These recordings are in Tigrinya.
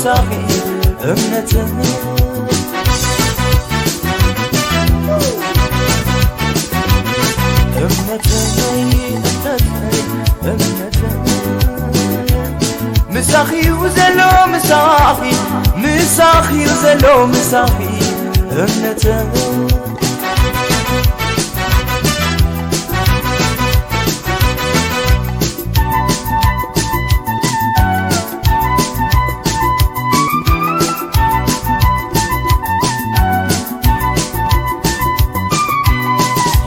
ሳኺ እምነተይ፣ እምነተይ፣ እምነተይ፣ እምነተይ። ምሳኺ እዩ ዘሎ፣ ምሳኺ፣ ምሳኺ እዩ ዘሎ፣ ምሳኺ እምነተይ።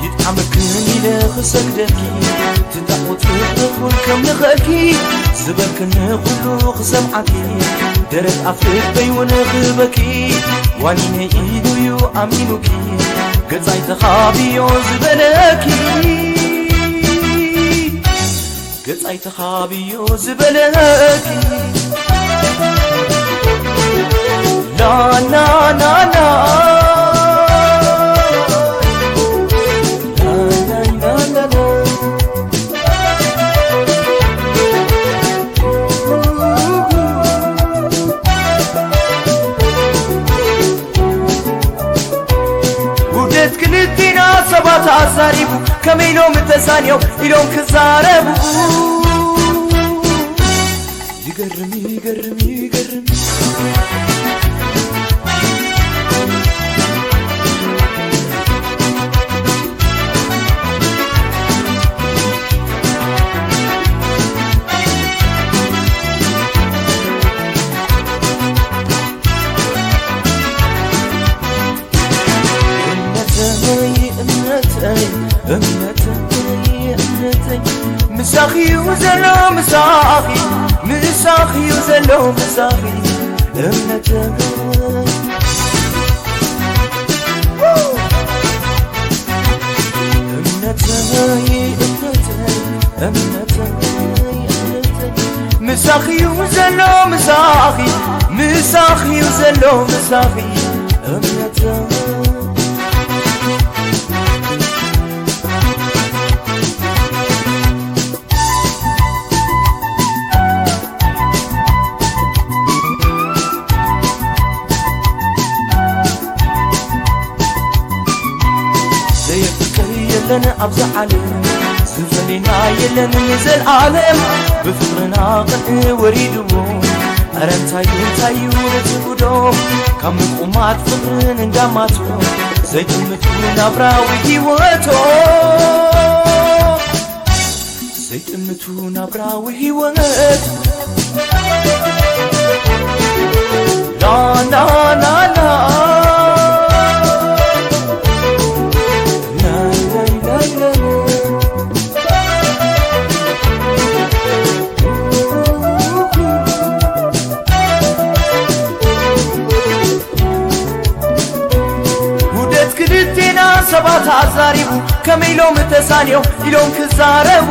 ይጥዓመክን ኢለ ክሰግደኪ፣ ትጣቕት ፍቕሪ ኩን ከም ንኽእልኪ፣ ዝበልክኒ ኩሉ ክሰምዓኪ፣ ደረት ኣፍ ልበይ እውን ክህበኪ፣ ዋኒነይ ኢሉ እዩ ኣሚኑኪ፣ ገጻይ ተኻብዮ ዝበለኪ። ገጻይ ተኻብዮ ዝበለኪ። ላ፣ ላ፣ ላ፣ ላ። ላ፣ ላ፣ ላ፣ ላ፣ ላ። ውደት ክልቴና ሰባት ኣዛሪቡ፣ ከመይ ኢሎም ተሳንዮም ኢሎም ክዛረቡ። ይገርም፣ ይገርም፣ ይገርም። እምነተይ፣ እምነተይ፣ እምነተይ፣ እምነተይ፣ ምሳኺ እዩ ዘሎ፣ ምሳኺ፣ ምሳኺ እዩ ዘሎ፣ ምሳኺ እምነተይ። እምነተይ፣ እምነተይ፣ እምነተይ፣ እምነተይ፣ ምሳኺ እዩ ዘሎ፣ ምሳኺ፣ ምሳኺ እዩ ዘሎ፣ ምሳኺ እምነተይ። ዘየፍቅር የለን ኣብዛ ዓለም፣ ዝፈለየና የለን ንዘልኣለም። ብፍቕርና ቅንኢ ወሪድዎ፣ ኧረ እንታዩ እንታዩ ነቲ ጉዶ፣ ካብ ምቁማት ፍቕርን እንዳማቱ፣ ዘይጥምቱ ናብራዊ ህይወቶ። ዘይጥምቱ ናብራዊ ህይወት። ላ፣ ላ፣ ላ፣ ላ። ላ፣ ላ፣ ላ፣ ላ። ውደት ክልቴና ሰባት ኣዛሪቡ፣ ከመይ ኢሎም ተሳንዮም ኢሎም ክዛረቡ።